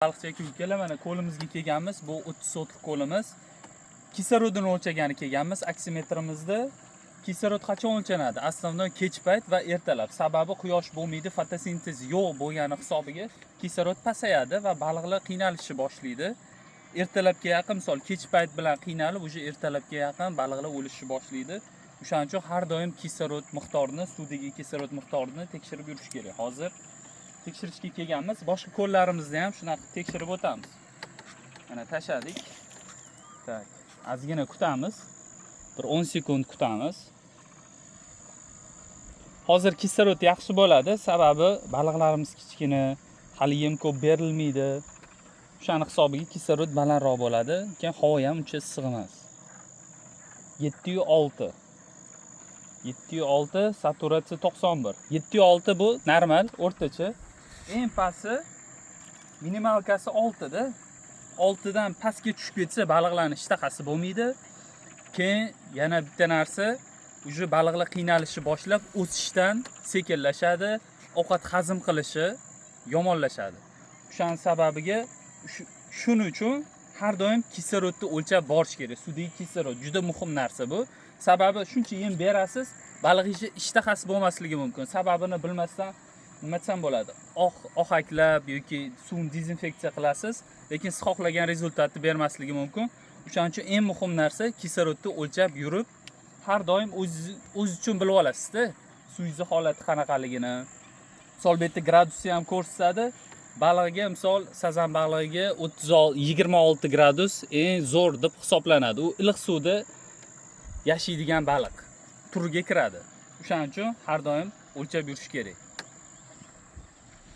Baliqchi aka, ukalar, mana ko'limizga kelganmiz. Bu 30 sotix ko'limiz. Kislorodini o'lchagani kelganmiz oksimetrimizda. Kislorod qachon o'lchanadi? Aslida kech payt va ertalab. Sababi quyosh bo'lmaydi, fotosintez yo'q bo'lgani hisobiga kislorod pasayadi va baliqlar qiynalishni boshlaydi. Ertalabga yaqin, misol, kech payt bilan qiynalib, уже ertalabga yaqin baliqlar o'lishni boshlaydi. O'shaning uchun har doim kislorod miqdorini, suvdagi kislorod miqdorini tekshirib yurish kerak. Hozir tekshirishga kelganmiz. Boshqa ko'llarimizni ham shunaqa qilib tekshirib o'tamiz. Mana tashladik. Так, ozgina kutamiz. Bir 10 sekund kutamiz. Hozir kislorod yaxshi bo'ladi, sababi baliqlarimiz kichkina, hali yem ko'p berilmaydi. O'shani hisobiga kislorod balandroq bo'ladi. Keyin havo ham uncha issiq emas. 706. 706, saturatsiya 91. 706 bu normal, o'rtacha. Eng pasti, минималка si 6 da. 6 dan pastga tushib ketsa, baliqlarning ishtahasi bo'lmaydi. Keyin yana bitta narsa, уже baliqlar qiynalishni boshlab, o'sishdan sekinlashadi, ovqat hazm qilishi yomonlashadi. O'shani sababiga shuning uchun har doim kislorodni o'lchab borish kerak. Suvdagi kislorod juda muhim narsa bu. Sababi shuncha yem berasiz, baliq ishtahasi bo'lmasligi mumkin. Sababini bilmasdan, nima desam bo'ladi? Ohaklab yoki suvni dezinfeksiya qilasiz, lekin siz xohlagan результат ni bermasligi mumkin. O'shaning uchun eng muhim narsa kislorodni o'lchab yurib, har doim o'zingiz uchun bilib olasizda, suvingizni holati qanaqaligini. Misol, bu yerda gradusni ham ko'rsatadi. Balig'iga, misol, sazan balig'iga 30, 26 gradus eng zo'r deb hisoblanadi. U iliq suvda yashaydigan baliq turiga kiradi. O'shaning uchun har doim o'lchab yurish kerak.